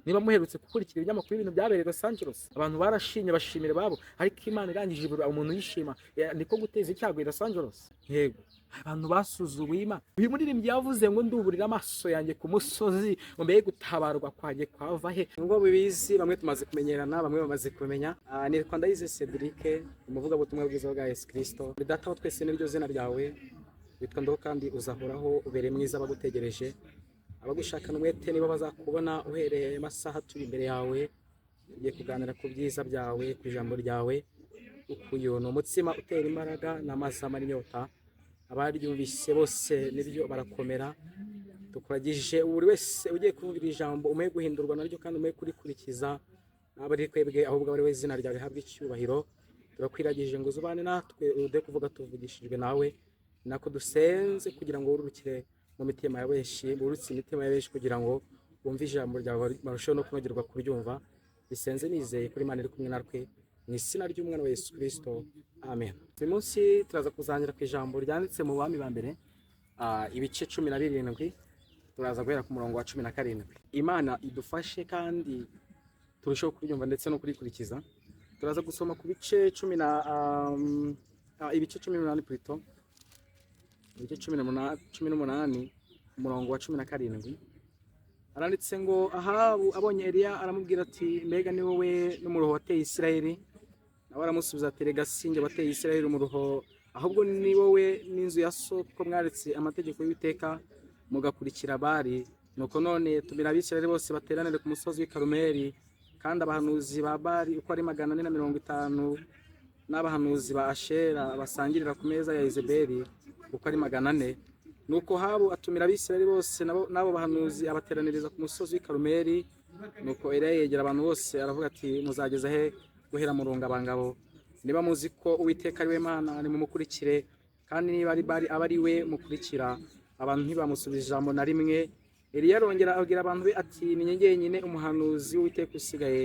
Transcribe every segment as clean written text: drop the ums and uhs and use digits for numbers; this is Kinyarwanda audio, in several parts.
Niba muherutse gukurikira ibinyamakuru, ibintu byabereye Los Angeles, abantu barashimye, bashimira babo, ariko Imana irangije ibura umuntu uyishima. Niko guteza icyago i Los Angeles. Yego, abantu basuzuguye Imana. Uyu muririmbyi yavuze ngo: "Nduburira amaso yanjye ku musozi, ngo mbere gutabarwa kwanjye kwava he?" Ngo bibizi, bamwe tumaze kumenyerana, bamwe bamaze kumenya. Nitwa Ndayize Cedric, umuvugabutumwa bwiza bwa Yesu Kristo. Uri Data wa twese, niryo zina ryawe. Witwa Ndo kandi uzahoraho, ubereye mwiza abagutegereje, abagushakana umwete nibo bazakubona. Uhereye amasaha turi imbere yawe, tugiye kuganira ku byiza byawe, ku ijambo ryawe. Uyu ni umutsima utera imbaraga n'amazi amara inyota. Abaryumvise bose nibyo barakomera. Tukuragije buri wese ugiye kumvira ijambo, umuhe guhindurwa naryo kandi umuhe kurikurikiza. Ntabwo ari twebwe, ahubwo ari we izina ryawe rihabwa icyubahiro. Turakwiragije ngo uzubane natwe, ude kuvuga tuvugishijwe nawe. Ni nako dusenze kugira ngo wururukire mu mitima ya benshi, wurutse imitima ya benshi kugira ngo bumve ijambo ryawe, barusheho no kunogerwa kuryumva. Bisenze nizeye kuri Imana iri kumwe natwe, mu izina ry'umwana wa Yesu Kristo, amen. Uyu munsi turaza kuzangira ku ijambo ryanditse mu Bami ba Mbere, ibice 17. Turaza guhera ku murongo wa 17. Imana idufashe kandi turusheho kuryumva ndetse no kurikurikiza. Turaza gusoma ku bice cumi na ibice 18, plutôt ibice 18, 18, umurongo wa 17. Aranditse ngo: "Ahabu abonye Eliya aramubwira ati: 'Mbega ni wowe n'umuruho wateye Isirayeli?' Nawe aramusubiza ati: 'Rega sinjye wateye Isirayeli umuruho, ahubwo ni wowe n'inzu ya so, kuko mwaretse amategeko y'Uwiteka mugakurikira Bali. Nuko none tumira Abisirayeli bose bateranire ku musozi w'i Karumeli, kandi abahanuzi ba Bali uko ari 450 n'abahanuzi ba Ashera basangirira ku meza ya Yezebeli uko ari 400.' Nuko Ahabu atumira Abisirayeli bose n'abo bahanuzi, abateraniriza ku musozi w'i Karumeli. Nuko Eliya yegera abantu bose aravuga ati: 'Muzageza he guhera mu rungabangabo? Niba muzi ko Uwiteka ari we Mana, nimumukurikire, kandi niba ari Bali, aba ari we mukurikira.' Abantu ntibamusubiza ijambo na rimwe. Eliya arongera abwira abantu be ati: 'Ni njye jyenyine umuhanuzi w'Uwiteka usigaye,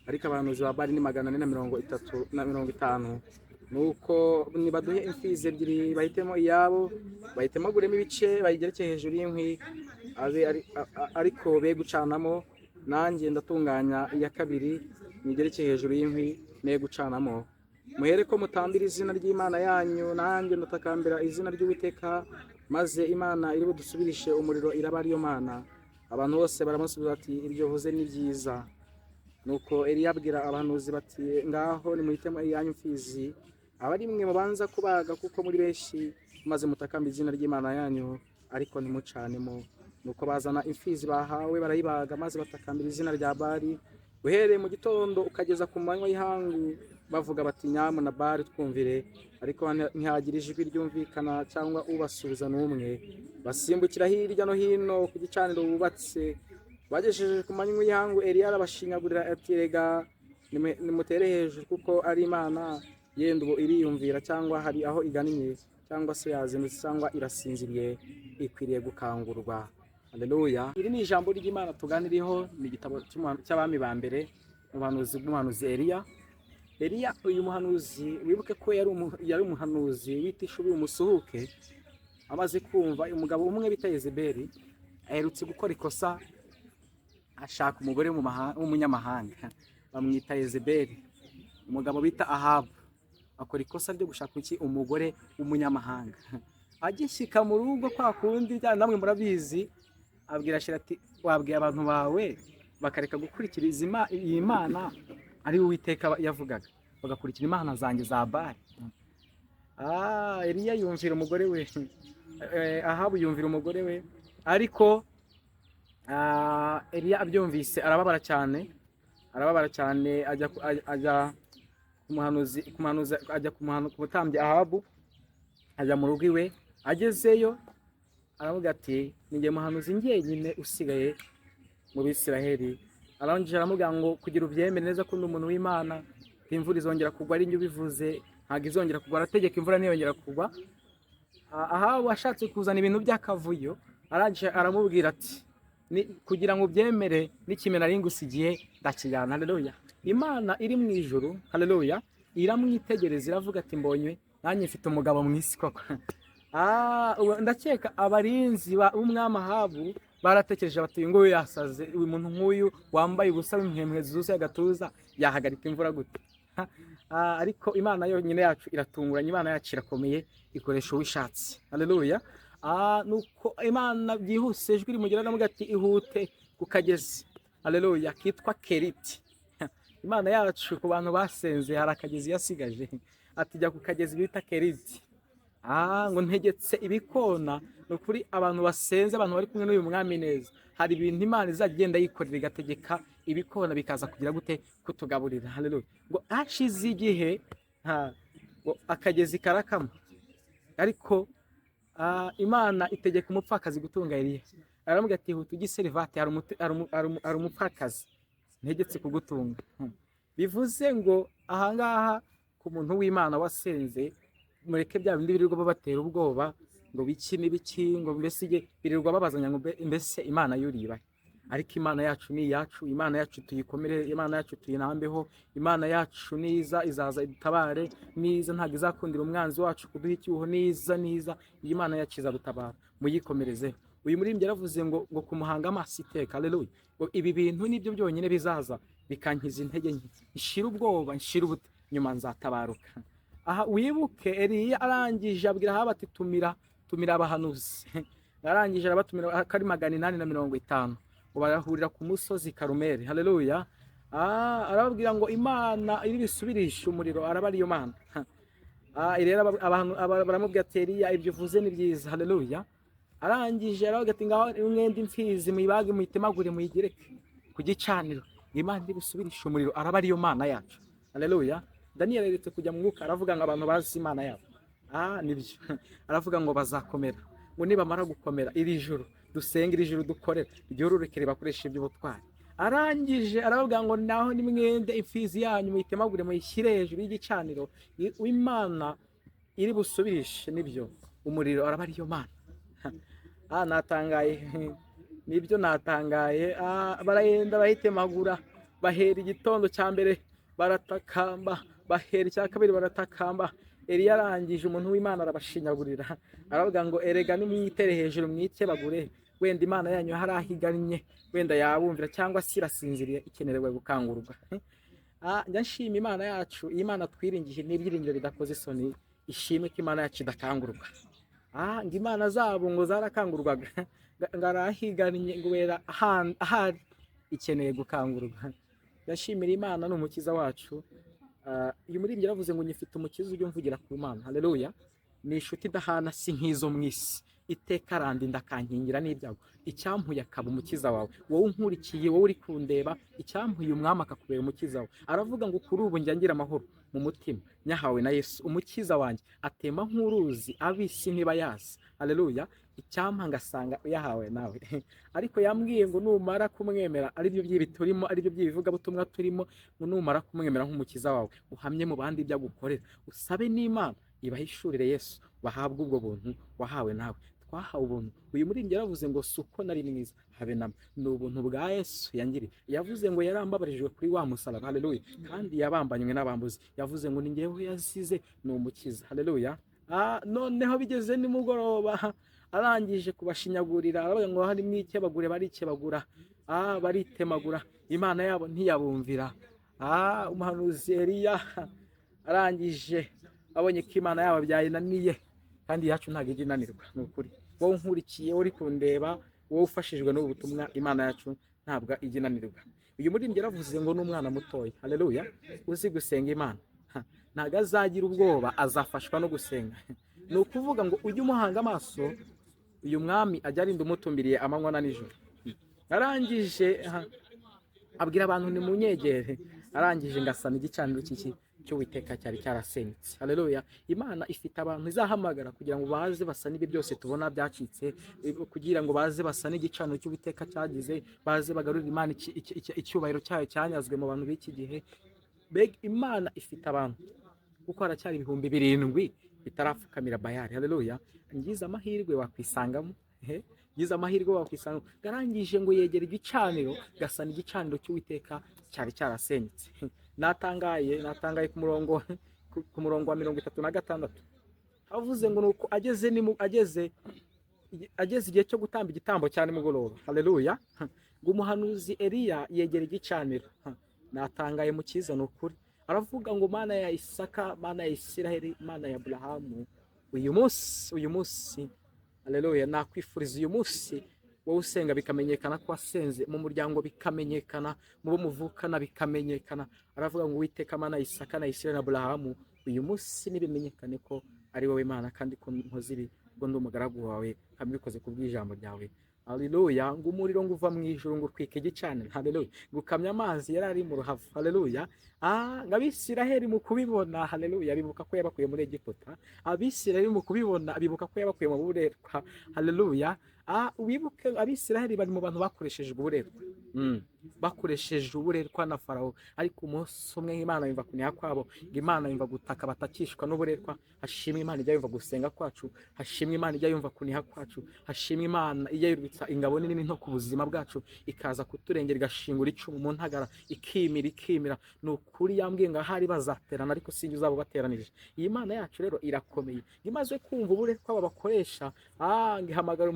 ariko abahanuzi ba Bali ni 430 na 50. Nuko nibaduhe imfizi ebyiri, bahitemo iyabo, bayitemaguremo ibice, bayigereke hejuru y'inkwi, abe ariko be gucanamo. Nanjye ndatunganya iya kabiri, nyigereke hejuru y'inkwi, ne gucanamo. Muhere ko mutambira izina ry'Imana yanyu, nanjye ndatakambira izina ry'Uwiteka, maze Imana iri budusubirishe umuriro iraba ariyo Mana.' Abantu bose baramusubiza bati: 'Ibyo uvuze ni byiza.' Nuko Eliya abwira abahanuzi bati: 'Ngaho nimuhitemo iyanyu mfizi, aba ari mwe mubanza kubaga, kuko muri benshi, maze mutakamba izina ry'Imana yanyu, ariko ntimucanemo.' Nuko bazana imfizi bahawe, barayibaga, maze batakambira izina rya Bali uhereye mu gitondo ukageza ku manywa y'ihangu, bavuga bati: 'Nyamuna Bali, twumvire.' Ariko ntihagira ijwi ryumvikana cyangwa ubasubiza n'umwe. Basimbukira hirya no hino ku gicaniro bubatse. Bagejeje ku manywa y'ihangu, Eliya arabashinyagurira ati: 'Rega nimutere hejuru, kuko ari imana. Yenda ubu iriyumvira, cyangwa hari aho igannye, cyangwa se yazindutse, cyangwa irasinziriye, ikwiriye gukangurwa.'" Haleluya! Iri ni ijambo ry'Imana tuganiriho, ni igitabo cy'Abami ba Mbere, mu buhanuzi bw'umuhanuzi Eliya. Eliya uyu muhanuzi, wibuke ko yari umuhanuzi w'itishubi, umusuhuke. Amaze kumva umugabo umwe bita Yezebeli aherutse gukora ikosa, ashaka umugore w'umunyamahanga bamwita Yezebeli. Umugabo bita Ahabu akora ikosa ryo gushaka iki? Umugore w'umunyamahanga. Agishyika mu rugo, kwa kundi namwe murabizi, abwira Shira ati: "Wabwiye abantu bawe bakareka gukurikira iyi Mana ari we Uwiteka yavugaga, bagakurikira imana zanjye za Bali." Eliya yumvira umugore we, Ahabu yumvira umugore we, ariko Eliya abyumvise arababara cyane, arababara cyane, ajya ku muhanuzi, ajya ku mutambyi Ahabu, ajya mu rugo iwe. Agezeyo aravuga ati: "Ni njye muhanuzi njyenyine usigaye mu Bisiraheli." Arangije aramubwira ngo: "Kugira ubyemere neza ko ndi umuntu w'Imana, imvura izongera kugwa ari njye ubivuze, ntabwo izongera kugwa." Arategeka, imvura ntiyongera kugwa. Ahabu ashatse kuzana ibintu by'akavuyo, arangije aramubwira ati: "Kugira ngo ubyemere, n'ikime nari ngusigiye ndakijyana." Haleluya! Imana iri mu ijuru, haleluya, iramwitegereza, iravuga ati: "Mbonye nanjye mfite umugabo mu isi koko." Ndakeka abarinzi b'umwami Ahabu. Baratekereje bati: "Uyu nguyu yasaze, uyu muntu nk'uyu wambaye ubusa w'impwempwe zuzuye agatuza yahagarika imvura gute?" Ariko Imana yonyine yacu iratunguranye, Imana yacu irakomeye, ikoresha uwo ishatse. Haleluya. Nuko Imana byihuse ijwi rimugera aramubwira ati: "Ihute ku kagezi, haleluya, kitwa Keriti." Imana yacu ku bantu basenze hari akagezi yasigaje. Ati: "Jya ku kagezi bita Keriti." Ngo ntegetse ibikona. Ni ukuri abantu basenze, abantu bari kumwe n'uyu mwami neza, hari ibintu Imana izajya igenda yikorera, igategeka ibikona bikaza kugira gute? Kutugaburira. Haleluya. Ngo hashize igihe, ngo akagezi karakama, ariko Imana itegeka umupfakazi gutunga Eliya. Aramubwira ati: "Huta ujye i Serivati, hari umupfakazi ntegetse kugutunga." Bivuze ngo ahangaha ku muntu w'Imana wasenze, mureke bya bindi birirwa babatera ubwoba ngo biki n'ibiki, ngo mbese birirwa babazanya ngo mbese Imana yuriba. Ariko Imana yacu ni iyacu, Imana yacu tuyikomere, Imana yacu tuyinambeho. Imana yacu niza izaza idutabare, niza ntabwo izakundira umwanzi wacu kuduha icyuho. Niza niza iyi Mana yacu izadutabara, muyikomerezeho. Uyu muririmbyi yaravuze ngo kumuhanga amaso iteka, haleluya, ngo ibi bintu nibyo byonyine bizaza bikankiza intege nke, nshira ubwoba, nshira ubute, nyuma nzatabaruka. Aha wibuke Eliya arangije abwira Ahabu ati: "Tumira, tumira abahanuzi." Arangije arabatumira kari 850, ngo barahurira ku musozi Karumeli. Haleluya. Arababwira ngo Imana iri bisubirishe umuriro araba ariyo Mana. Rero abantu baramubwira ati: "Eliya, ibyo uvuze ni byiza." Haleluya. Arangije aravuga ati: "Ngaho mwenda imfizi muyibage, muyitemagure, muyigereke ku gicaniro, Imana iri busubirishe umuriro araba ariyo Mana yacu." Haleluya. Daniel yeretse kujya mu mwuka, aravuga ngo abantu bazi Imana yabo, nibyo, aravuga ngo bazakomera, ngo nibamara gukomera iri joro dusenga, iri joro dukorera ryororoke ribakoresha iby'ubutwari. Arangije aravuga ngo naho nimwende imfizi yanyu muyitemagure, muyishyire hejuru y'igicaniro, Imana iri busubirishe nibyo umuriro araba ariyo Mana. Natangaye, nibyo natangaye. Baragenda bayitemagura, bahera igitondo cya mbere baratakamba, bahera icya kabiri baratakamba. Eliya arangije, umuntu w'Imana, arabashinyagurira, aravuga ngo erega nimwitere hejuru mwikebagure, wenda Imana yanyu hari aho igannye, wenda yabumvira, cyangwa se irasinziriye ikenerewe gukangurwa. Njya nshima Imana yacu, iyi Imana twiringiye n'ibyiringiro bidakoze isoni. Ishimwe ko Imana yacu idakangurwa. Ngo imana zabo ngo zarakangurwaga, ngo arahigannye, ngo wera ahari ikeneye gukangurwa. Ndashimira Imana ni umukiza wacu. Uyu muririmbyi yaravuze ngo nyifite umukiza ujya umvugira ku Mana. Haleluya. Ni inshuti idahana, si nk'izo mu isi, iteka arandinda akankingira n'ibyago. Icyampuye akaba umukiza wawe, wowe unkurikiye, wowe uri kundeba, icyampuye umwami akakubera umukiza wawe. Aravuga ngo kuri ubu njya ngira amahoro mu mutima nyahawe na Yesu umukiza wanjye, atema nk'uruzi, ab'isi ntibayazi. Haleluya. Icyampa ngasanga uyahawe nawe. Ariko yambwiye ngo numara kumwemera, aribyo by'ibi turimo, aribyo by'ibivugabutumwa turimo, ngo numara kumwemera nk'umukiza wawe, uhamye mu bandi ibyo agukorera, usabe n'Imana ibahishurire Yesu, bahabwe ubwo buntu wahawe nawe. Twahawe ubuntu. Uyu muririmbyi yaravuze ngo si uko nari mwiza, habe namba, ni ubuntu bwa Yesu yangiriye. Yavuze ngo yarambabarijwe kuri wa musaraba. Haleluya. Kandi yabambanywe n'abambuzi. Yavuze ngo ni njyewe yasize, ni umukiza. Haleluya. Noneho bigeze nimugoroba, arangije kubashinyagurira, aravuga ngo hari mwikebagure, barikebagura, baritemagura, Imana yabo ntiyabumvira. Umuhanuzi Eliya arangije abonye ko Imana yabo byayinaniye, kandi iyacu ntabwo ijya inanirwa. Ni ukuri, wowe unkurikiye, uri kundeba, wowe ufashijwe n'ubu butumwa, Imana yacu ntabwo ijya inanirwa. Uyu muririmbyi yaravuze ngo n'umwana mutoya, haleluya, uzi gusenga Imana, ntabwo azagira ubwoba, azafashwa no gusenga. Ni ukuvuga ngo ujye umuhanga amaso uyu mwami, ajya arinda umutumbiriye amanywa na nijoro. Arangije abwira abantu nimunyegere, arangije ngasana igicaniro cy'iki cy'Uwiteka cyari cyarasenyutse. Haleluya. Imana ifite abantu izahamagara kugira ngo baze basane ibi byose tubona byacitse, kugira ngo baze basane igicaniro cy'Uwiteka cyagize, baze bagarurire Imana icyubahiro cyayo cyanyazwe mu bantu b'iki gihe. Mbega Imana ifite abantu, kuko haracyari 7000 bitarapfukamira Bayali. Haleluya. Ngize amahirwe wakwisangamo, ngize amahirwe wakwisangamo. Garangije ngo yegera igicaniro, gasana igicaniro cy'Uwiteka cyari cyarasenyutse. Natangaye, natangaye ku murongo wa 36 havuze ngo nuko ageze nimu, ageze Ageze igihe cyo gutamba igitambo cya nimugoroba, haleluya, ngo umuhanuzi Eliya yegera igicaniro. Natangaye mu cyiza, ni ukuri. Aravuga ngo: "Mana ya Isaka, Mana ya Isiraheli, Mana ya Aburahamu, uyu munsi, uyu munsi, haleluya, nakwifuriza uyu munsi wowe usenga bikamenyekana ko wasenze, mu muryango bikamenyekana, mu bo muvukana bikamenyekana." Aravuga ngo: "Uwiteka Mana ya Isaka na Isiraheli na Aburahamu, uyu munsi nibimenyekane ko ari wowe Mana, kandi ko nkoze ibi ubwo ndi umugaragu wawe, kandi mbikoze ku bw'ijambo ryawe." Haleluya. Ngo umuriro ngo uva mu ijuru, ngo utwike igicaniro. Haleluya. Ngo ukamya amazi yari ari mu ruhavu. Haleluya. Ngo Abisiraheli mu kubibona, haleluya, bibuka ko yabakuye muri Egiputa. Abisiraheli mu kubibona bibuka ko yabakuye mu buretwa. Haleluya. Wibuke Abisiraheli bari mu bantu bakoreshejwe uburetwa. Bakoresheje uburetwa na Farawo, ariko umunsi umwe Imana yumva kuniha kwabo, ngo Imana yumva gutaka batakishwa n'uburetwa. Hashimwe Imana ijya yumva gusenga kwacu, hashimwe Imana ijya yumva kuniha kwacu, hashimwe Imana ijya yurwitsa ingabo nini nto ku buzima bwacu, ikaza kuturengera, igashingura icumu mu ntagara, ikimira, ikimira. Ni ukuri yambwiye ngo ahari bazaterana, ariko sinjye uzaba ubateranije. Iyi Mana yacu rero irakomeye. Imaze kumva uburetwa babakoresha, ngo ihamagara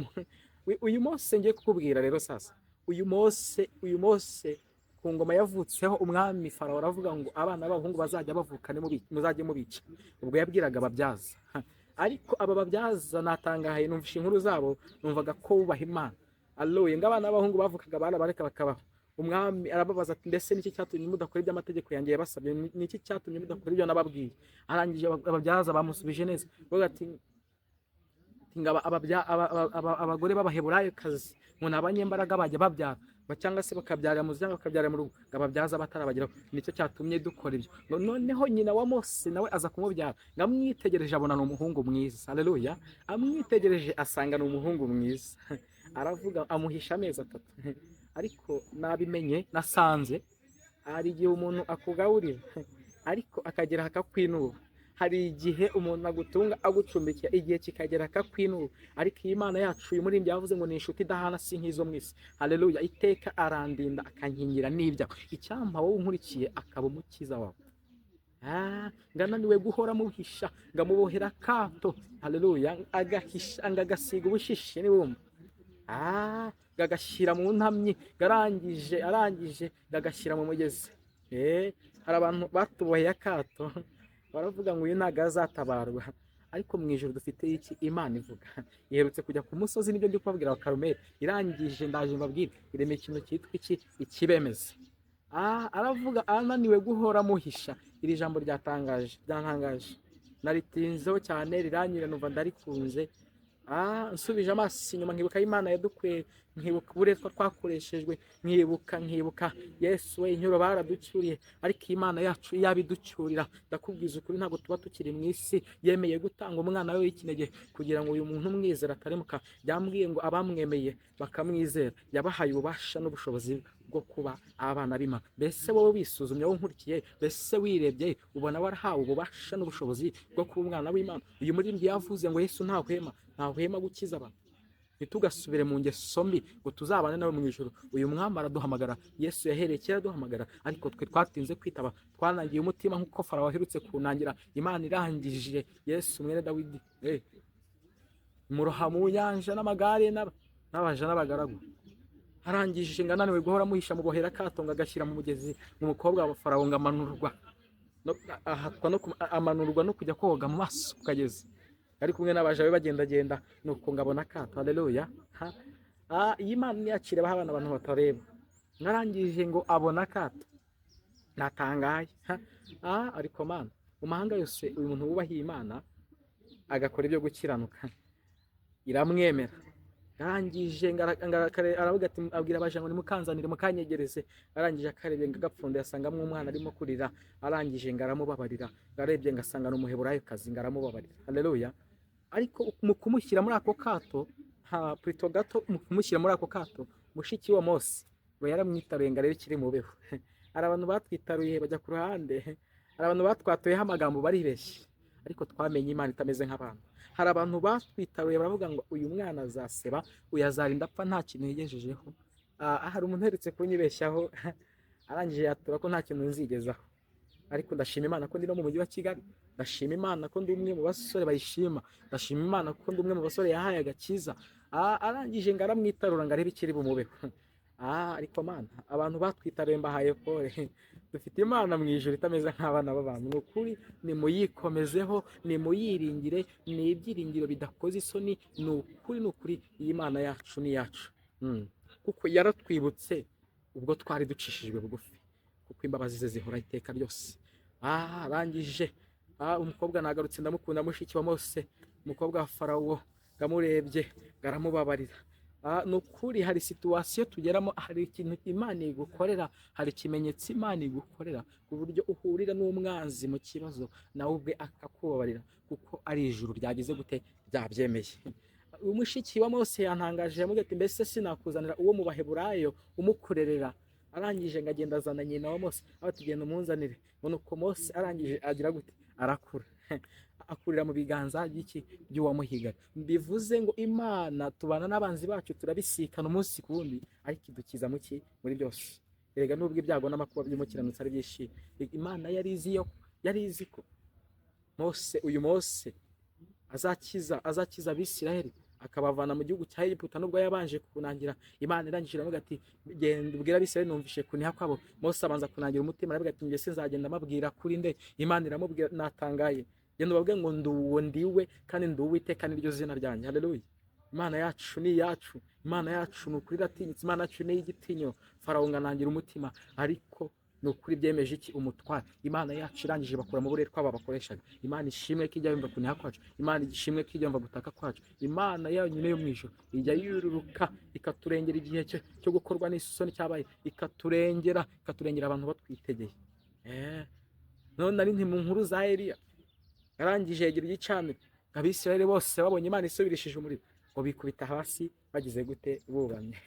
uyu munsi ngiye kukubwira rero sasa, uyu Mose, uyu Mose ku ngoma yavutseho, umwami Farawo aravuga ngo abana b'abahungu bazajya bavuka muzajye mubica. Ubwo yabwiraga ababyaza. Ariko aba babyaza natangaye, numvishe inkuru zabo, numvaga ko wubaha Imana. Aleluya. Ngo abana b'abahungu bavukaga barabareka bakabaho. Umwami arababaza ati: "Mbese niki cyatumye mudakora ibyo amategeko yanjye yabasabye? Niki cyatumye mudakora ibyo nababwiye?" Arangije ababyaza bamusubije neza, bavuga ati ngo abagore b'Abaheburayokazi ngo ni abanyembaraga, bajya babyara cyangwa se bakabyarira mu cyangwa bakabyarira mu rugo, ngo ababyaza batarabageraho, nicyo cyatumye dukora ibyo. Ngo noneho nyina wa Mose nawe aza kumubyara, ngo amwitegereje abona ni umuhungu mwiza. Haleluya. Amwitegereje asanga ni umuhungu mwiza, aravuga amuhisha amezi 3. Ariko nabimenye, nasanze hari igihe umuntu akugaburira ariko akagera akakwinuba, hari igihe umuntu agutunga agucumbikira, igihe kikagera akakwinuba. Ariko iyi Mana yacu, uyu muririmbyi yavuze ngo ni inshuti idahana, si nk'izo mu isi. Haleluya. Iteka arandinda akankingira n'ibyago. Icyampa wowe unkurikiye akaba umukiza wawe. Ngananiwe guhora muhisha, ngamubohera akato. Haleluya. Agahisha, ngagasiga ubushishi n'ibumba, ngagashyira mu ntamyi, garangije, arangije ngagashyira mu mugezi. Hari abantu batuboheye akato, baravuga ngo uyu ntabwo azatabarwa. Ariko mu ijoro dufite iki Imana ivuga? Iherutse kujya ku musozi, nibyo ndi kubabwira wa Karumeli. Irangije ndaje mbabwire, irema ikintu cyitwa iki? Ikibemeza. Aravuga ananiwe guhora muhisha. Iri jambo ryatangaje, ryantangaje, naritinzeho cyane, riranyura, numva ndarikunze. Nsubije amaso inyuma nkibuka aho Imana yadukuye, nkibuka uburetwa twakoreshejwe, nkibuka Yesu we, inyuro baraducyuriye. Ariko Imana yacu iyaba iducyurira, ndakubwiza ukuri, ntabwo tuba tukiri mu isi. Yemeye gutanga umwana we w'ikinege kugira ngo uyu muntu umwizera ataremuka. Yambwiye ngo abamwemeye bakamwizera yabahaye ububasha n'ubushobozi bwo kuba abana b'Imana. Mbese wowe wisuzumye, wowe unkurikiye, mbese wirebye ubona warahawe ububasha n'ubushobozi bwo kuba umwana w'Imana? Uyu muririmbyi yavuze ngo Yesu ntahwema, ntahwema gukiza abantu. Ntitugasubire mu ngeso mbi ngo tuzabane nawe mu ijoro. Uyu mwami araduhamagara. Yesu yahereye kera aduhamagara, ariko twe twatinze kwitaba, twanangiye umutima nk'uko Farawo aherutse kunangira. Imana irangije Yesu mwene Dawidi, muroha mu nyanja n'amagare n'abaja n'abagaragu. Arangije ngo ananiwe guhora amuhisha, mubohera akato, ngo agashyira mu mugezi. Umukobwa wa Farawo ngo amanurwa no, ahatwa no amanurwa no kujya koga mu maso ku kagezi, ari kumwe n'abaja be bagendagenda, nuko ngo abona akato. Haleluya. Iyi Mana yakira abaha abana abantu batareba. Narangije ngo abona akato, natangaye. Ariko Mana, mu mahanga yose uyu muntu wubahiye Imana agakora ibyo gukiranuka iramwemera. Arangije aravuga ati, abwira abaja ngo nimukanzanire, mukanyegereze. Arangije akarebye ngo agapfunde asangamo umwana arimo kurira. Arangije ngo aramubabarira. Arebye ngo asanga ni Umuheburayokazi, ngo aramubabarira. Haleluya. Ariko mu kumushyira muri ako kato, ha plutôt gato, mu kumushyira muri ako kato, mushiki wa Mose ngo yaramwitaruye ngo arebe ikiri mubeho. Hari abantu batwitaruye bajya ku ruhande, hari abantu batwatuyeho amagambo baribeshye, ariko twamenye Imana itameze nk'abantu. Hari abantu batwitaruye baravuga ngo uyu mwana azaseba, uyu azarinda apfa nta kintu yigejejeho. Hari umuntu uherutse kunyibeshyaho, arangije yatura ko nta kintu nzigezaho. Ariko ndashima Imana ko ndi no mu mujyi wa Kigali, ndashima Imana ko ndi umwe mu basore bayishima, ndashima Imana ko ndi umwe mu basore yahaye agakiza. Arangije ngo aramwitarura ngo arebe ikiri bumubeho. Ariko Mana, abantu batwitaruye mbahaye pole. Dufite Imana mu ijuru itameze nk'abana b'abantu. Ni ukuri nimuyikomezeho, nimuyiringire, ni ibyiringiro bidakoze isoni. Ni ukuri, ni ukuri, iyi Mana yacu ni iyacu. Kuko yaratwibutse ubwo twari ducishijwe bugufi, kuko imbabazi ze zihora iteka ryose. Arangije umukobwa nagarutse ndamukunda, mushiki wa Mose, umukobwa wa Farawo, ngamurebye ngaramubabarira. Ni ukuri hari situation tugeramo, hari ikintu Imana igukorera, hari ikimenyetso Imana igukorera ku buryo uhurira n'umwanzi mu kibazo nawe ubwe akakubabarira, kuko ari ijuru ryagize gute, ryabyemeye. Umushiki wa Mose yantangaje, yamubwiye ati mbese sinakuzanira uwo mu Baheburayo umukurerera? Arangije ngo agenda azana nyina wa Mose, aho tugenda umunzanire. Ngo nuko Mose arangije agira gute, arakura, akurira mu biganza by'iki, by'uwamuhigaga. Bivuze ngo Imana tubana n'abanzi bacu, turabisikana umunsi ku wundi, ariko idukiza muki muri byose. Erega nubwo ibyago n'amakuba by'umukiranutsi ari byinshi, Imana yari izi ko Mose, uyu Mose azakiza Abisiraheli akabavana mu gihugu cya Egiputa, nubwo yabanje kunangira. Imana irangije iravuga ati genda ubwire Abisiraheli numvishe kuniha kwabo. Mose abanza kunangira umutima, aravuga ati njye sinzagenda mbabwira kuri nde? Imana iramubwira, natangaye, genda ubabwire ngo ndi uwo ndiwe, kandi ndi Uwiteka niryo zina ryanjye. Haleluya. Imana yacu ni iyacu, Imana yacu ni ukuri iratinyitse, Imana yacu ni iy'igitinyiro. Farawo ngo anangira umutima, ariko ni ukuri byemeje iki, umutware. Imana yacu irangije bakura mu buretwa babakoreshaga. Imana ishimwe ko ijya yumva kuniha kwacu, Imana ishimwe ko ijya yumva gutaka kwacu. Imana yonyine yo mu ijuru ijya yururuka ikaturengera igihe cyo gukorwa n'isoni cyabaye, ikaturengera abantu batwitegeye. None nari nti mu nkuru za Eliya, yarangije yegera igicaniro, Abisirayeli bose babonye Imana isubirishije umuriro, ngo bikubita hasi bagize gute, bubamye.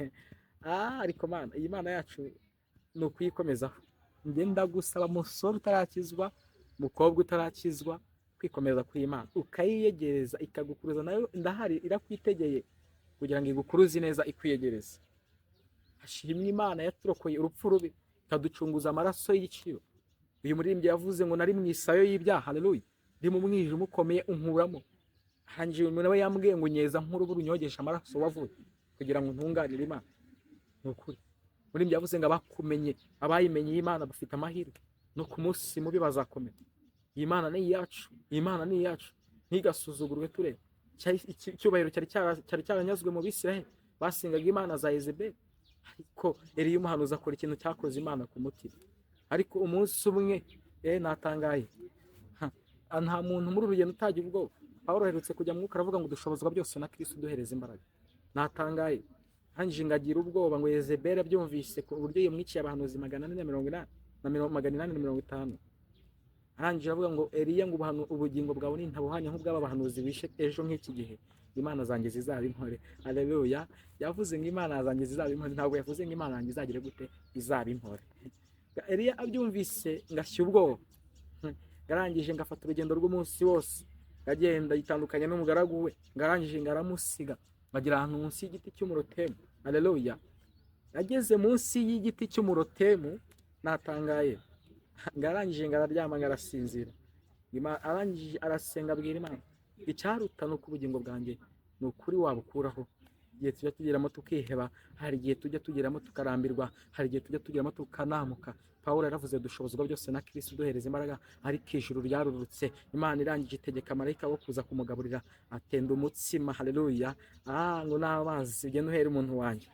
Ariko Mana, iyi Mana yacu ni ukuyikomezaho. Njye ndagusaba musore utarakizwa, mukobwa utarakizwa, kwikomeza ku Imana, ukayiyegereza, ikagukuruza nayo ndahari irakwitegeye kugira ngo igukuruze neza, ikwiyegereze. Hashimwe Imana yaturokoye urupfu rubi, ikaducunguza amaraso y'igiciro. Uyu muririmbyi yavuze ngo nari mu isayo y'ibyaha, haleluya, ndi mu mwijima ukomeye unkuramo. Arangije uyu nawe yambwiye ngo nyeza nk'urubura unyogesha amaraso wavuye kugira ngo ntunganire Imana. Ni ukuri muririmbyi yavuze ngo abakumenye, abayimenye iyi Imana bafite amahirwe, no ku munsi mubi bazakomera. Iyi Mana ni iyacu, iyi Mana ni iyacu, ntigasuzugurwe tureba. Icyubahiro cyari cyaranyazwe mu Bisiraheli basengaga Imana za Yezebeli, ariko Eliya umuhanuzi akora ikintu cyakoze Imana ku mutima. Ariko umunsi umwe natangaye, nta muntu muri uru rugendo utagira ubwoba. Pawulo aherutse kujya mu mwuka aravuga ngo dushobozwa byose na Kristo uduhereza imbaraga. Natangaye, arangije ngagira ubwoba ngo Yezebeli abyumvise ku buryo yamwiciye abahanuzi 480 na 850. Arangije aravuga ngo Eliya ngo ubugingo bwawe nintabuhanya nk'ubw'aba bahanuzi wishe ejo nk'iki gihe, Imana zanjye zizaba intore. Haleluya. Yavuze ngo Imana zanjye zizaba intore, ntabwo yavuze ngo Imana yanjye izagire gute, izaba intore. Eliya abyumvise ngashya ubwoba, ngarangije ngafata urugendo rw'umunsi wose, ngagenda yitandukanya n'umugaragu we, ngarangije ngaramusiga, bagera ahantu munsi y'igiti cy'umurotemu. Haleluya. Ageze munsi y'igiti cy'umurotemu natangaye, ngarangije ngararyama ngarasinzira. Arangije arasenga abwira Imana, icyaruta ni uko ubugingo bwanjye ni ukuri wabukuraho. Igihe tujya tugeramo tukiheba, hari igihe tujya tugeramo tukarambirwa, hari igihe tujya tugeramo tukanamuka. Pawulo yaravuze dushobozwa byose na Kristo uduhereza imbaraga, ariko ijuru ryarurutse. Imana irangije itegeka marayika wo kuza kumugaburira, atenda umutsima. Haleluya. Ngo n'amazi ugende uhere umuntu wanjye.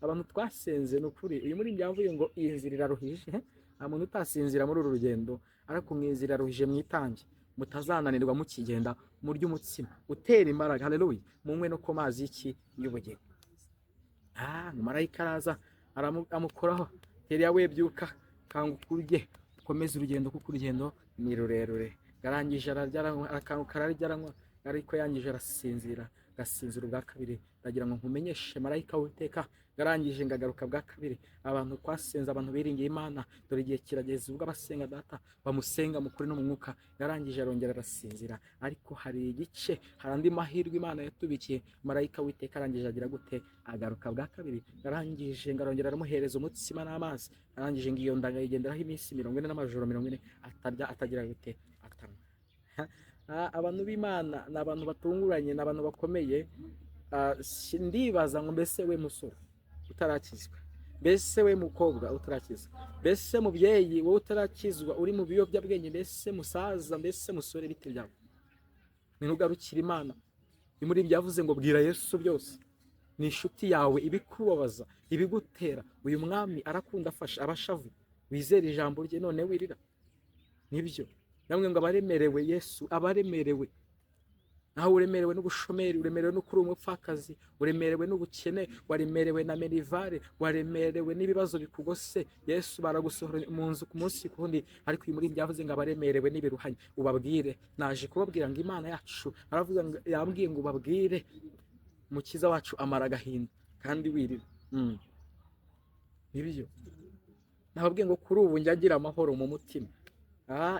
Abantu twasenze ni ukuri, uyu muririmbyi yavuye ngo iyi nzira iraruhije, nta muntu utasinzira muri uru rugendo, ariko mu inzira iraruhije mwitange, mutazananirwa mukigenda, murye umutsima utera imbaraga. Haleluya. Munywe no ku mazi y'iki y'ubugingo. Marayika araza amukoraho, Eliya we byuka, kanguka urye, ukomeze urugendo kuko urugendo ni rurerure. Yarangije ararya aranywa, arakanguka ararya aranywa, ariko yangije arasinzira, agasinzira ubwa kabiri. Ndagira ngo nkumenyeshe marayika w'Uwiteka, yarangije ngagaruka bwa kabiri. Abantu twasenze, abantu biringiye Imana, dore igihe kirageze ubwo abasenga data bamusenga mu kuri no mu mwuka. Yarangije arongera arasinzira, ariko hari igice, hari andi mahirwe Imana yatubikiye. Marayika w'Uwiteka arangije agira gute, agaruka bwa kabiri. Yarangije ngarongera aramuhereza umutsima n'amazi. Arangije ngo iyo ndanga yigenderaho iminsi 40 n'amajoro 40, atarya, atagira gute, atanywa. Abantu b'Imana ni abantu batunguranye, ni abantu bakomeye. Ndibaza ngo mbese we musore utarakizwa, mbese we mukobwa utarakizwa, mbese mubyeyi wowe utarakizwa uri mu biyobyabwenge, mbese musaza, mbese musore, bite byawe? Ntugarukire Imana. Ni muri byavuze ngo bwira Yesu byose, ni inshuti yawe, ibikubabaza, ibigutera. Uyu mwami arakunda, afasha abashavu. Wizere ijambo rye none wirira. Nibyo namwe ngo abaremerewe, Yesu abaremerewe. Nawe uremerewe n'ubushomeri, uremerewe no kuri umupfakazi, uremerewe n'ubukene, waremerewe na minerval, waremerewe n'ibibazo bikugose. Yesu baragusohora mu nzu ku munsi kundi. Ariko uyu muri byavuze ngo abaremerewe n'ibiruhanye ubabwire, naje kubabwira ngo Imana yacu aravuga ngo, yambwiye ngo ubabwire Umukiza wacu amara agahinda kandi wirira. Nibyo nababwiye ngo kuri ubu njya ngira amahoro mu mutima.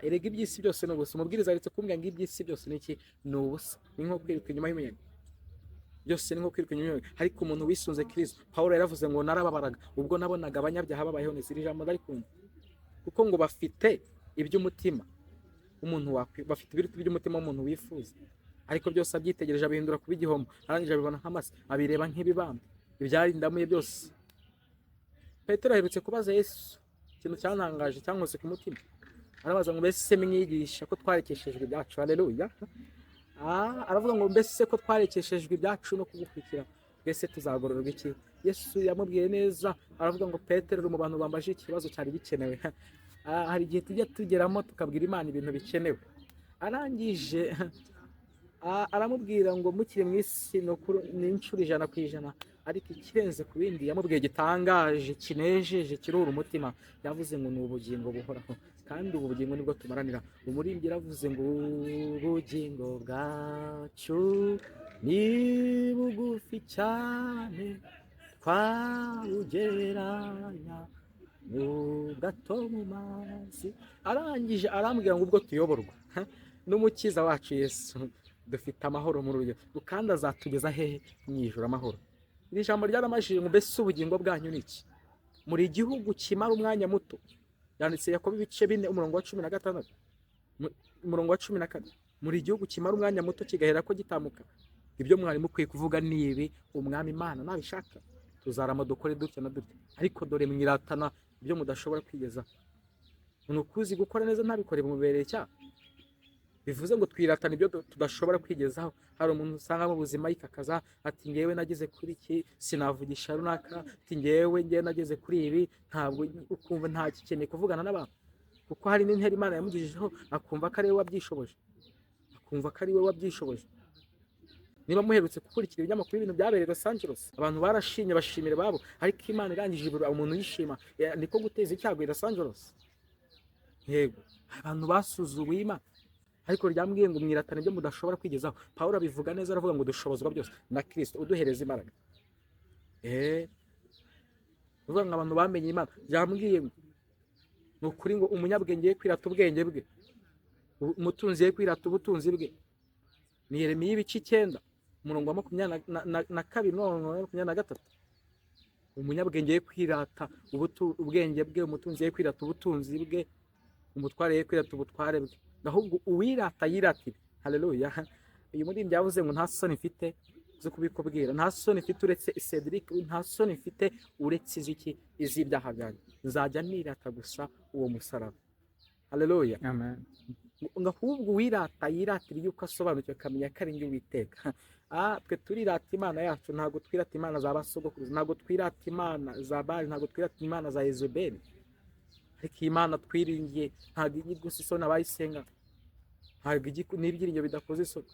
Erega iby'isi byose ni ubusa. Umubwiriza aretse kumbwira ngo iby'isi byose ni iki? Ni ubusa, ni nko kwiruka inyuma y'umuyaga. Byose ni nko kwiruka inyuma y'umuyaga. Ariko umuntu wisunze Kristo, Pawulo yaravuze ngo narababaraga ubwo nabonaga abanyabyaha babayeho neza. Iri jambo ndarikunda kuko ngo bafite iby'umutima umuntu bafite ibiruta iby'umutima w'umuntu wifuza. Ariko byose abyitegereje abihindura kuba igihombo, arangije abibona nk'amase, abireba nk'ibibamba ibyarindamuye byose. Petero aherutse kubaza Yesu ikintu cyantangaje, cyankose ku mutima. Arabaza ngo mbese mwigisha, ko twarekeshejwe ibyacu, haleluya. Aravuga ngo mbese ko twarekeshejwe ibyacu no kugukurikira, mbese tuzagororerwa iki? Yesu yamubwiye neza, aravuga ngo Petero uri mu bantu bambaje ikibazo cyari gikenewe. Hari igihe tujya tugeramo tukabwira Imana ibintu bikenewe. Arangije aramubwira ngo mukiri mu isi ni inshuro 100%. Ariko ikirenze ku bindi yamubwiye gitangaje, kinejeje, kirura umutima, yavuze ngo ni ubugingo buhoraho, kandi ubu bugingo nibwo tumaranira. Umuririmbyi yaravuze ngo ubugingo bwacu ni bugufi cyane, twawugereranya mu gato mu mazi. Arangije arambwira ngo ubwo tuyoborwa n'Umukiza wacu Yesu, dufite amahoro muri urugero, kandi azatugeza hehe? Mu ijuru amahoro. Iri jambo ryaramajije ngo mbese ubugingo bwanyu ni iki? Muri igihugu kimara umwanya muto. Yanditse Yakobo ibice 4 umurongo wa 16, umurongo wa 14: muri igihugu kimara umwanya muto kigahera ko gitamuka. Ibyo mwari mukwiye kuvuga ni ibi: Umwami Imana nabishaka tuzarama dukore dutya na dutya. Ariko dore mwiratana ibyo mudashobora kwigezaho. Umuntu ukuzi gukora neza ntabikore bimubereye icyaha. Bivuze ngo twiratana ibyo tudashobora kwigezaho. Hari umuntu usanga mu buzima yikakaza ati ngewe nageze kuri iki, sinavugisha runaka, ati ngewe nageze kuri ibi, ntabwo ukumva ntagikeneye kuvugana n'abantu, kuko hari n'intera Imana yamugejejeho, akumva ko ari we wabyishoboje, akumva ko ari we wabyishoboje. Niba muherutse gukurikira ibinyamakuru ibintu byabereye Los Angeles, abantu barashimye, bashimira babo. Ariko Imana irangije ibura umuntu yishima, niko guteza icyago i Los Angeles. Yego, abantu basuzuguye Imana. Ariko ryambwiye ngo mwiratana ibyo mudashobora kwigezaho. Pawulo abivuga neza, aravuga ngo dushobozwa byose na Kristo uduhereza imbaraga. Uvuga ngo abantu bamenye Imana. Ryambwiye ngo ni ukuri ngo umunyabwenge ye kwirata ubwenge bwe, umutunzi ye kwirata ubutunzi bwe. Ni Yeremiya ibice 9 umurongo wa 22 n'umurongo wa 23. Umunyabwenge ye kwirata ubwenge bwe, umutunzi ye kwirata ubutunzi bwe, umutware ye kwirata ubutware bwe, ahubwo uwirata yiratire. Haleluya. Uyu muririmbyi yavuze ngo nta soni mfite zo kubikubwira, nta soni mfite uretse Cedric, nta soni mfite uretse iziki, iz'ibyaha byanjye, nzajya nirata gusa uwo musaraba. Haleluya. Amen. Ngo ahubwo uwirata yiratira yuko asobanukiwe akamenya ko ari njye Uwiteka. Twe turirata Imana yacu, ntabwo twirata imana za basogokuruza, ntabwo twirata imana za Bali, ntabwo twirata imana za Yezebeli. Ariko iyi Mana twiringiye ntabwo ijya igusa isoni abayisenga, ntabwo ijya n'ibyiringiro bidakoze isoni.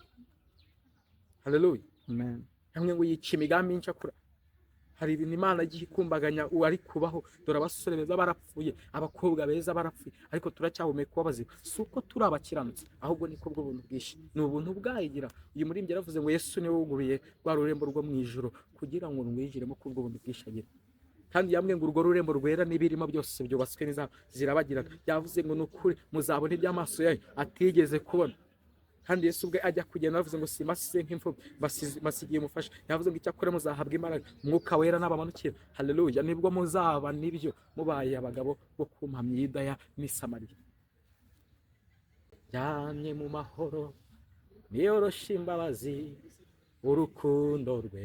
Haleluya. Amen. Hamwe ngo yica imigambi y'incakura. Hari ibintu Imana igiye ikumbaganya uwari kubaho. Dore abasore beza barapfuye, abakobwa beza barapfuye, ariko turacyahumeka uw'abazima. Si uko turi abakiranutsi, ahubwo niko bw'ubuntu bwinshi, ni ubuntu bwayigira. Uyu muririmbyi yaravuze ngo Yesu niwe wuguruye rwa rurembo rwo mu ijuru kugira ngo rwinjiremo kubw'ubuntu bwinshi agira. Kandi yambwiye ngo urwo rurembo rwera n'ibirimo byose byubatswe n'izahabu zirabagirana. Yavuze ngo ni ukuri muzabona iby'amaso yanyu atigeze kubona. Kandi Yesu ubwe ajya kugenda yavuze ngo simbasize nk'imfubyi, mbasigiye umufasha. Yavuze ngo icyakora muzahabwa imbaraga, Umwuka Wera nabamanukira. Haleluya. Nibwo muzaba nibyo mubaye abagabo bo kumpamya i Yudaya n'i Samariya. Ryamye mu mahoro niyoroshe imbabazi, Urukundo rwe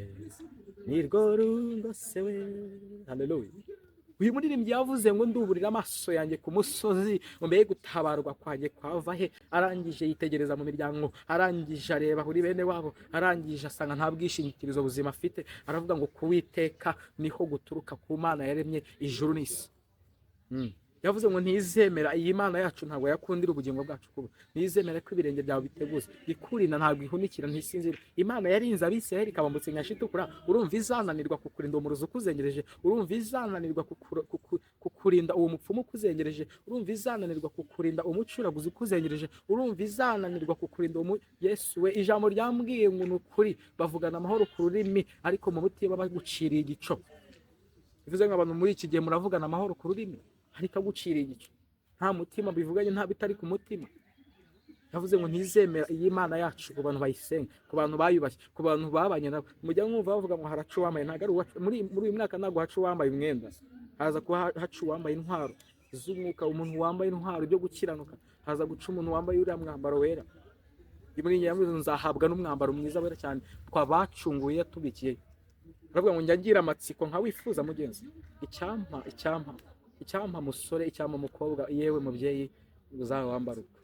nirwo rungosewe. Haleluya. Uyu muririmbyi yavuze ngo nduburira amaso yanjye ku musozi, ngo mbere gutabarwa kwanjye kwava he? Arangije yitegereza mu miryango, arangije areba kuri bene wabo, arangije asanga nta bwishingikirizo buzima afite. Aravuga ngo kuwiteka niho guturuka, ku Mana yaremye ijuru n'isi. Yavuze ngo ntizemera, iyi Mana yacu ntabwo yakundira ubugingo bwacu kuba, ntizemera ko ibirenge byawe biteguza. Ikurinda ntabwo ihunikira, ntisinzira. Imana yarinze Abisirayeli ikabambutsa inyanja itukura, urumva izananirwa kukurinda uwo murozi ukuzengereje? Urumva izananirwa kukurinda uwo mupfumu ukuzengereje? Urumva izananirwa kukurinda umucuraguzi ukuzengereje? Urumva izananirwa kukurinda uwo Yesu we? Ijambo ryambwiye ngo ni ukuri, bavugana amahoro ku rurimi, ariko mu mutima baguciriye igico. Bivuze ngo abantu muri iki gihe muravugana amahoro ku rurimi, ariko aguciriye igico, nta mutima bivuganye, nta bitari ku mutima. Yavuze ngo ntizemera iyi Mana yacu ku bantu bayisenga, ku bantu bayubashye, ku bantu babanye nabo. Mujya mwumva bavuga ngo haraca uwambaye, ntabwo ari uwacu. Muri uyu mwaka ntabwo haca uwambaye umwenda, haza kuba haca uwambaye intwaro z'umwuka, umuntu wambaye intwaro byo gukiranuka. Haza guca umuntu wambaye uriya mwambaro wera. Muri iyi yavuze ngo nzahabwa n'umwambaro mwiza wera cyane twabacunguye yatubikiye. Aravuga ngo njya ngira amatsiko nka wifuza mugenzi, icyampa, icyampa, icyampa musore, icyampa mukobwa, yewe mubyeyi, uzawe wambara uko.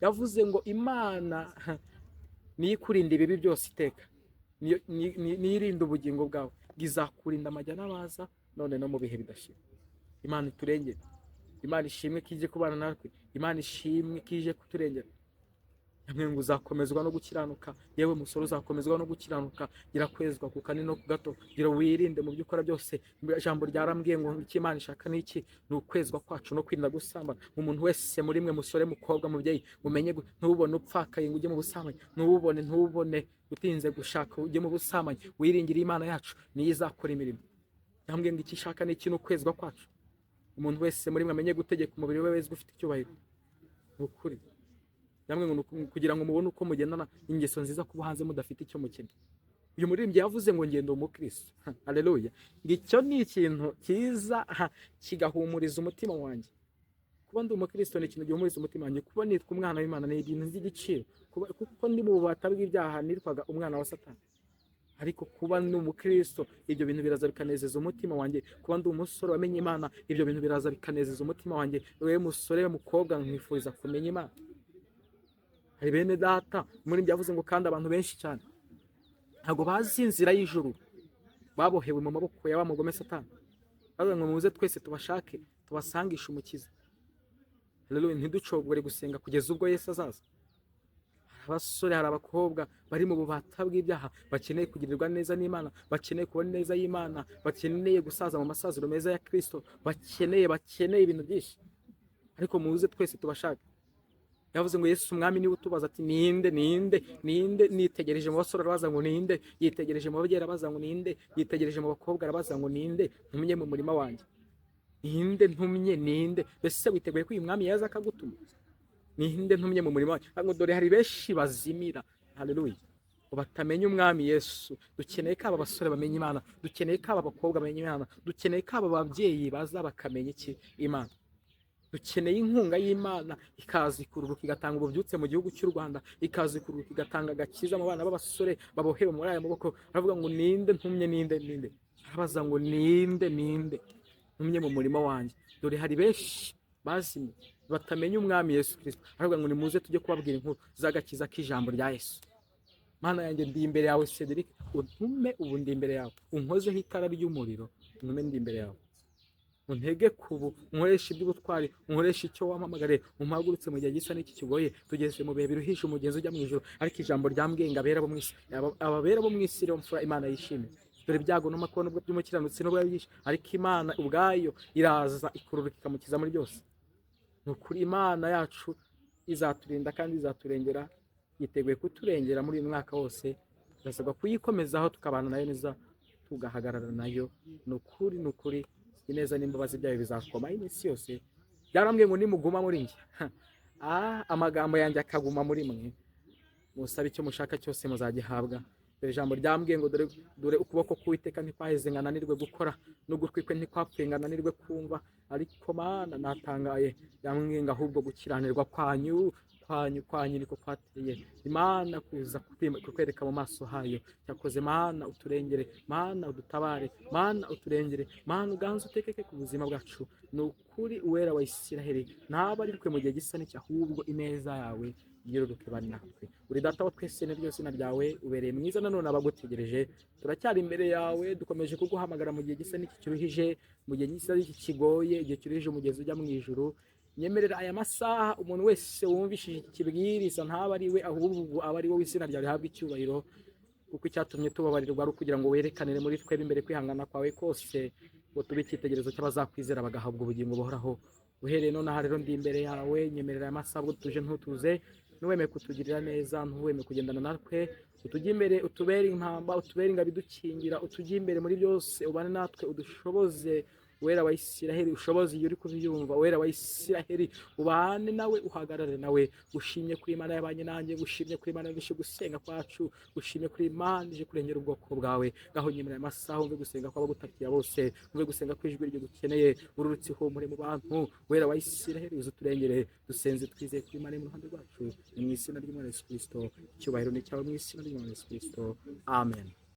Yavuze ngo Imana niyo ikurinda ibibi byose iteka, niyo irinda ubugingo bwawe, izakurinda amajya n'abaza none no mu bihe bidashira. Imana iturengere. Imana ishimwe ko ije kubana natwe. Imana ishimwe ko ije kuturengera. Yamwe ngo uzakomezwa no gukiranuka. Yewe musore, uzakomezwa no gukiranuka. Gira kwezwa ku kanini no ku gato, gira wirinde mu byo ukora byose. Ijambo ryarambwiye ngo icyo Imana ishaka ni iki? Ni ukwezwa kwacu no kwirinda gusambana. Umuntu wese muri mwe, musore, mukobwa, mubyeyi, mumenye ntubone upfakaye ngo ujye mu busambanyi, ntubone utinze gushaka ujye mu busambanyi. Wiringire Imana yacu, niyo izakora imirimo. Yambwiye ngo icyo ishaka ni iki? Ni ukwezwa kwacu. Umuntu wese muri mwe amenye gutegeka umubiri we wezwe ufite icyubahiro. Ni ukuri. Namwe ngo kugira ngo mubone uko mugendana ingeso nziza kuba hanze mudafite icyo mukena. Uyu muririmbyi yavuze ngo ngendo umukristo. Haleluya. Ngo icyo ni ikintu cyiza, kigahumuriza umutima wanjye. Kuba ndi umukristo ni ikintu gihumuriza umutima wanjye. Kuba nitwa umwana w'Imana ni ibintu by'igiciro. Kuko ndi mu bubata bw'ibyaha, nitwaga umwana wa Satani, ariko kuba ndi umukristo, ibyo bintu biraza bikanezeza umutima wanjye. Kuba ndi umusore wamenye Imana, ibyo bintu biraza bikanezeza umutima wanjye. Wewe musore, mukobwa, nkwifuriza kumenya Imana. Hari bene data muri byavuze ngo kandi abantu benshi cyane ntabwo bazi inzira y'ijuru, babohewe mu maboko ya wa mugome Satani. Bavuga ngo muze twese tubashake, tubasangishe Umukiza. Haleluya. Ntiducogore gusenga kugeza ubwo Yesu azaza. Hari abasore, hari abakobwa bari mu bubata bw'ibyaha, bakeneye kugirirwa neza n'Imana, bakeneye kubona neza y'Imana, bakeneye gusaza mu masaziro meza ya Kristo, bakeneye ibintu byinshi, ariko muze twese tubashake. Yavuze ngo Yesu umwami niwe utubaza ati ninde, ninde, ninde? Nitegereje mu basore arabaza ngo ninde, yitegereje mu babyeyi arabaza ngo ninde, yitegereje mu bakobwa arabaza ngo ninde ntumye mu murima wanjye, ninde ntumye, ninde? Mbese witeguye ko uyu mwami yaza akagutuma? Ninde ntumye mu murima wanjye? Ngo dore hari benshi bazimira. Haleluya. Ngo batamenya umwami Yesu. Dukeneye ko aba basore bamenya Imana, dukeneye ko aba bakobwa bamenya Imana, dukeneye ko aba babyeyi baza bakamenya iki? Imana. Dukeneye inkunga y'Imana ikaza ikururuka igatanga ububyutse mu gihugu cy'u Rwanda, ikaza ikururuka igatanga agakiza mu bana b'abasore babohewe muri aya maboko. Aravuga ngo ninde ntumye, ninde, ninde? Arabaza ngo ninde, ninde ntumye mu murima wanjye? Dore hari benshi bazimye batamenya umwami Yesu Kristo. Aravuga ngo nimuze tujye kubabwira inkuru z'agakiza k'ijambo rya Yesu. Mana yanjye, ndi imbere yawe. Cedric, untume ubu, ndi imbere yawe. Unkozeho itara ry'umuriro, untume, ndi imbere yawe. Untege kubu, unkoreshe iby'ubutwari, unkoreshe icyo wampamagariye, umpagurutse mu gihe gisa n'iki kigoye. Tugeze mu bihe biruhisha umugenzi ujya mu ijuru, ariko ijambo ryambwiye ngo abera bo mu isi, ababera bo mu isi rero mfura Imana yishimiye. Dore ibyago n'amakuba nubwo by'umukiranutsi nubwo byinshi, ariko Imana ubwayo iraza ikururuka ikamukiza muri byose. Ni ukuri, Imana yacu izaturinda kandi izaturengera, yiteguye kuturengera muri uyu mwaka wose. Turasabwa kuyikomezaho, tukabana nayo neza, tugahagarara nayo. Ni ukuri, ni ukuri, ineza n'imbabazi byayo bizakoma iminsi yose. Byarambwiye ngo nimuguma muri njye, amagambo yanjye akaguma muri mwe, musabe icyo mushaka cyose muzagihabwa. Dore ijambo ryambwiye ngo dore ukuboko k'Uwiteka ntikwaheze ngo ananirwe gukora, n'ugutwi kwe ntikwapfuye ngo ananirwe kumva. Ariko Mana, natangaye. Yambwiye ngo ahubwo gukiranirwa kwanyu kwanyu kwanyu niko kwateye Imana kuza kukwereka mu maso hayo. Cyakoze Mana uturengere, Mana udutabare, Mana uturengere, Mana uganze utekeke ku buzima bwacu. Ni ukuri Uwera wa Isiraheli ntaba ari twe mu gihe gisa n'iki, ahubwo ineza yawe yororoke bari natwe. Uri Data wa twese niryo zina ryawe, ubereye mwiza nanone abagutegereje. Turacyari imbere yawe, dukomeje kuguhamagara mu gihe gisa n'iki kiruhije, mu gihe gisa n'iki kigoye, igihe kiruhije umugezi ujya mu ijuru. Nyemerera aya masaha umuntu wese wumvishije iki kibwiriza ntaba ari we, ahubwo aba ari wowe, izina ryawe rihabwa icyubahiro, kuko icyatumye tubabarirwa ari ukugira ngo werekanire muri twebwe imbere kwihangana kwawe kose, ngo tube icyitegererezo cy'abazakwizera bagahabwa ubugingo buhoraho. Uhereye nonaha rero ndi imbere yawe, nyemerera aya masaha ubwo tuje ntutuze, ntiwemeye kutugirira neza, ntiwemeye kugendana natwe, utujye imbere, utubere impamba, utubere ingabo idukingira, utujye imbere muri byose, ubane natwe, udushoboze. Uwera wa Isiraheli ushoboze iyo uri kubyumva, Uwera wa Isiraheli ubane nawe, uhagarare nawe. Gushimye kuri Imana yabanye nanjye, gushimye kuri Imana yumvishe gusenga kwacu, gushimye kuri Imana ije kurengera ubwoko bwawe. Ngaho nyemerera aya masaha wumve gusenga kw'abagutakiye bose, wumve gusenga kw'ijwi rigukeneye, ururutse ihumure mu bantu. Uwera wa Isiraheli uze uturengere. Dusenze twizeye kuri Imana iri mu ruhande rwacu, ni mu izina ry'Umwana Yesu Kristo. Icyubahiro ni icyawe mu izina ry'Umwana Yesu Kristo, amen.